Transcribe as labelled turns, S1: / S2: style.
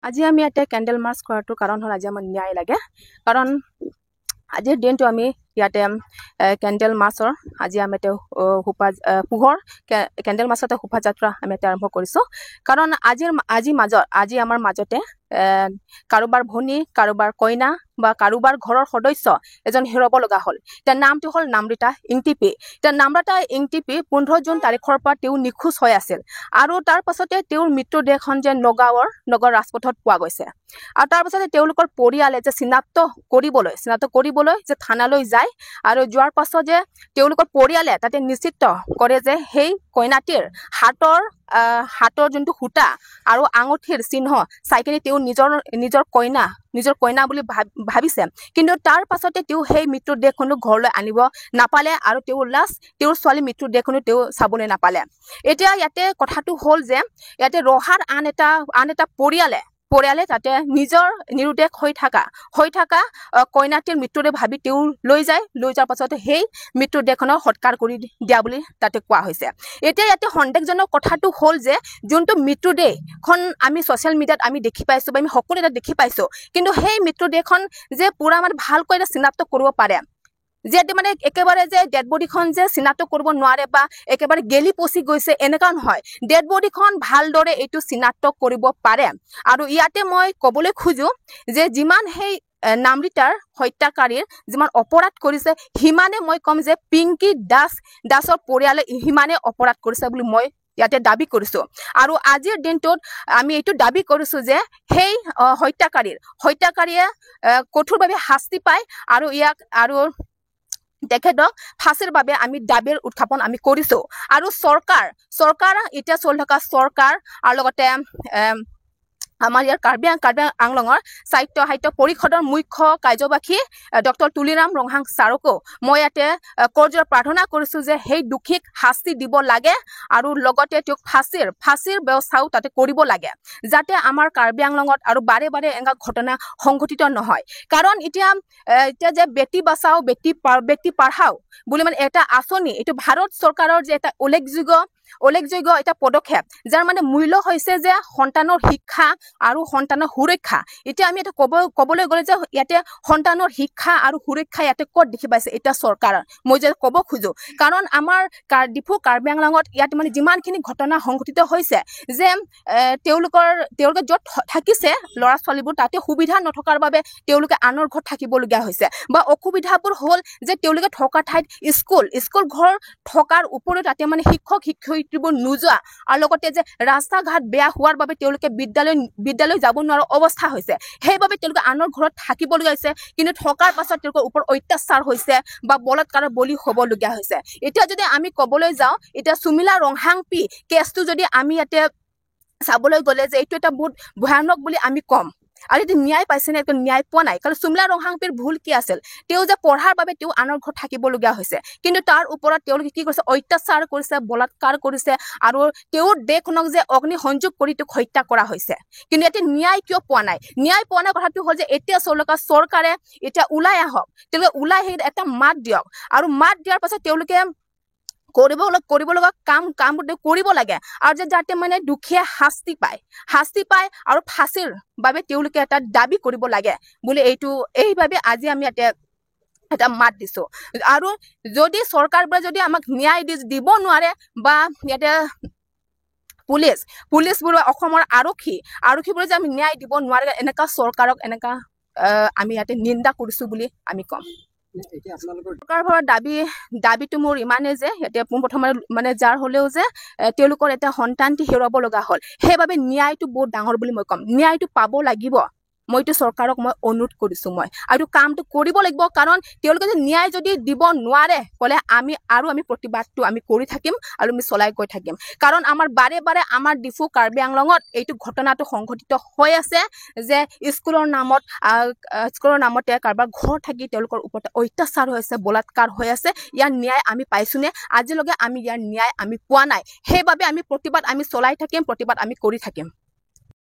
S1: আজি আমি ইয়াতে কেণ্ডেল মাৰ্চ কৰাটোৰ কাৰণ হ'ল আজি আমাক ন্যায় লাগে। কাৰণ আজিৰ দিনটো আমি ইয়াতে কেণ্ডেল মাৰ্চৰ আজি আমি ইয়াতে শোভা পোহৰ কেণ্ডেল মাৰ্চতে শোভাযাত্ৰা আমি ইয়াতে আৰম্ভ কৰিছোঁ। কাৰণ আজি আমাৰ মাজতে কাৰোবাৰ ভনী, কাৰোবাৰ কইনা বা কাৰোবাৰ ঘৰৰ সদস্য এজন হেৰুৱাব লগা হ'ল। তেওঁৰ নামটো হ'ল নামৰিতা ইংটিপি। এতিয়া নামৰিতা ইংটিপি 15 জুন তাৰিখৰ পৰা তেওঁ নিখোজ হৈ আছিল আৰু তাৰ পাছতে তেওঁৰ মৃতদেহখন যে নগাঁৱৰ নগৰ ৰাজপথত পোৱা গৈছে। আৰু তাৰ পাছতে তেওঁলোকৰ পৰিয়ালে যে চিনাক্ত কৰিবলৈ যে থানালৈ যায় আৰু যোৱাৰ পাছত যে তেওঁলোকৰ পৰিয়ালে তাতে নিশ্চিত কৰে যে সেই কইনাটিৰ হাতৰ যোনটো সূতা আৰু আঙুঠিৰ চিহ্ন চাই কিনে তেওঁ নিজৰ কইনা বুলি ভাবিছে। কিন্তু তাৰ পাছতে তেওঁ সেই মৃতদেহখনো ঘৰলৈ আনিব নাপালে আৰু তেওঁৰ লাষ্ট তেওঁৰ ছোৱালীৰ মৃতদেহখনো তেওঁ চাবলৈ নাপালে। এতিয়া ইয়াতে কথাটো হ'ল যে ইয়াতে ৰহাৰ আন এটা পৰিয়ালে তাতে নিজৰ নিৰুদ্দেশ হৈ থকা কইনাটিৰ মৃতদেহ ভাবি তেওঁ লৈ যায়। লৈ যোৱাৰ পাছতে সেই মৃতদেহখনৰ সৎকাৰ কৰি দিয়া বুলি তাতে কোৱা হৈছে। এতিয়া ইয়াতে সন্দেহজনক কথাটো হ'ল যে যোনটো মৃতদেহখন আমি ছ'চিয়েল মিডিয়াত আমি দেখি পাইছোঁ বা আমি সকলোৱে তাত দেখি পাইছোঁ, কিন্তু সেই মৃতদেহখন যে পূৰা মানে ভালকৈ এটা চিনাক্ত কৰিব পাৰে যে ইয়াতে মানে একেবাৰে যে ডেড বডিখন যে চিনাক্ত কৰিব নোৱাৰে বা একেবাৰে গেলি পচি গৈছে, এনেকুৱা নহয়। ডেড বডিখন ভালদৰে এইটো চিনাক্ত কৰিব পাৰে। আৰু ইয়াতে মই ক'বলৈ খোজো যে যিমান সেই নামৰিতাৰ হত্যাকাৰীৰ যিমান অপৰাধ কৰিছে, সিমানে মই ক'ম যে পিংকী দাসৰ পৰিয়ালে সিমানে অপৰাধ কৰিছে বুলি মই ইয়াতে দাবী কৰিছোঁ। আৰু আজিৰ দিনটোত আমি এইটো দাবী কৰিছোঁ যে সেই হত্যাকাৰীয়ে কঠোৰভাৱে শাস্তি পায় আৰু ইয়াক আৰু তেখেতক ফাঁচীৰ বাবে আমি দাবীৰ উত্থাপন আমি কৰিছোঁ। আৰু চৰকাৰ এতিয়া চলি থকা চৰকাৰ আৰু লগতে আমাৰ ইয়াৰ কাৰ্বি আংলঙৰ সাহিত্য সাহিত্য পৰিষদৰ মুখ্য কাৰ্যবাহী ডক্টৰ তুলিৰাম ৰংহাং ছাৰকো মই ইয়াতে কৰজোৰ প্ৰাৰ্থনা কৰিছোঁ যে সেই দোষীক শাস্তি দিব লাগে আৰু লগতে তেওঁক ফাঁচীৰ ব্যৱস্থাও তাতে কৰিব লাগে, যাতে আমাৰ কাৰ্বি আংলঙত আৰু বাৰে বাৰে এনেকুৱা ঘটনা সংঘটিত নহয়। কাৰণ এতিয়া যে বেটী বাচাও বেটী পঢ়াও বুলি মানে এটা আঁচনি, এইটো ভাৰত চৰকাৰৰ যে এটা উল্লেখযোগ্য এটা পদক্ষেপ, যাৰ মানে মূল্য হৈছে যে সন্তানৰ শিক্ষা আৰু সন্তানৰ সুৰক্ষা। এতিয়া আমি এটা ক'বলৈ গ'লে যে ইয়াতে সন্তানৰ শিক্ষা আৰু সুৰক্ষা ইয়াতে ক'ত দেখি পাইছে এতিয়া চৰকাৰৰ, মই যে ক'ব খোজো। কাৰণ আমাৰ ডিফু কাৰ্বি আংলঙত ইয়াত মানে যিমানখিনি ঘটনা সংঘটিত হৈছে যে তেওঁলোকে য'ত থাকিছে ল'ৰা ছোৱালীবোৰ, তাতে সুবিধা নথকাৰ বাবে তেওঁলোকে আনৰ ঘৰত থাকিবলগীয়া হৈছে বা অসুবিধাবোৰ হ'ল যে তেওঁলোকে থকা ঠাইত স্কুল ঘৰ থকাৰ উপৰিও তাতে মানে শিক্ষক শিক্ষয়িত্ৰীবোৰ নোযোৱা আৰু লগতে যে ৰাস্তা ঘাট বেয়া হোৱাৰ বাবে তেওঁলোকে বিদ্যালয় যাব নোৱাৰা অৱস্থা হৈছে। সেইবাবে তেওঁলোকে আনৰ ঘৰত থাকিবলগীয়া হৈছে। কিন্তু থকাৰ পাছত তেওঁলোকৰ ওপৰত অত্যাচাৰ হৈছে বা বলাৎকাৰৰ বলি হ'বলগীয়া হৈছে। এতিয়া যদি আমি ক'বলৈ যাওঁ, এতিয়া সুমিলা ৰংহাংপি কেছটো যদি আমি ইয়াতে চাবলৈ গ'লে যে এইটো এটা বহুত ভয়ানক বুলি আমি ক'ম। আৰু এইটো ন্যায় পাইছে নে? এইটো ন্যায় পোৱা নাই। কাৰণ সুমিলা ৰংহাংপিৰ ভুল কি আছিল? তেওঁ যে পঢ়াৰ বাবে তেওঁ আনৰ ঘৰত থাকিবলগীয়া হৈছে, কিন্তু তাৰ ওপৰত তেওঁলোকে কি কৰিছে? অত্যাচাৰ কৰিছে, বলাৎকাৰ কৰিছে আৰু তেওঁৰ দেহখনক যে অগ্নি সংযোগ কৰি তেওঁক হত্যা কৰা হৈছে। কিন্তু ইয়াতে ন্যায় কিয় পোৱা নাই? ন্যায় পোৱা নাই কথাটো হ'ল যে এতিয়া চলি চৰকাৰে এতিয়া ওলাই আহক, তেওঁলোকে ওলাই আহি এটা মাত দিয়ক আৰু মাত দিয়াৰ পাছত তেওঁলোকে কৰিব লগা কামবোৰ কৰিব লাগে আৰু যে যাতে মানে দুখীয়া শাস্তি পায় আৰু ফাঁচীৰ বাবে তেওঁলোকে এটা দাবী কৰিব লাগে বুলি এইবাবে আজি আমি ইয়াতে এটা মাত দিছো। আৰু যদি চৰকাৰবোৰে যদি আমাক ন্যায় দিব নোৱাৰে বা ইয়াতে পুলিচবোৰ, অসমৰ আৰক্ষীবোৰে যে আমি ন্যায় দিব নোৱাৰে, এনেকা চৰকাৰক এনেকা আমি ইয়াতে নিন্দা কৰিছো বুলি আমি ক'ম।
S2: এতিয়া আপোনালোকৰ
S1: চৰকাৰৰ পৰা দাবীটো মোৰ ইমানেই যে এতিয়া পোনপ্ৰথমে মানে যাৰ হ'লেও যে তেওঁলোকৰ এটা সন্তানটি হেৰুৱাব লগা হ'ল, সেইবাবে ন্যায়টো বহুত ডাঙৰ বুলি মই ক'ম। ন্যায়টো পাব লাগিব। মইতো চৰকাৰক মই অনুৰোধ কৰিছো মই আৰু কামটো কৰিব লাগিব। কাৰণ তেওঁলোকে যদি ন্যায় যদি দিব নোৱাৰে ক'লে আমি আৰু আমি প্ৰতিবাদটো আমি কৰি থাকিম আৰু আমি চলাই গৈ থাকিম। কাৰণ আমাৰ বাৰে বাৰে আমাৰ ডিফু কাৰ্বি আংলঙত এইটো ঘটনাটো সংঘটিত হৈ আছে যে স্কুলৰ নামতে কাৰোবাৰ ঘৰ থাকি তেওঁলোকৰ ওপৰত অত্যাচাৰ হৈ আছে, বলাৎকাৰ হৈ আছে। ইয়াৰ ন্যায় আমি পাইছোনে? আজিলৈকে আমি ইয়াৰ ন্যায় আমি পোৱা নাই। সেইবাবে আমি প্ৰতিবাদ আমি চলাই থাকিম, প্ৰতিবাদ আমি কৰি থাকিম।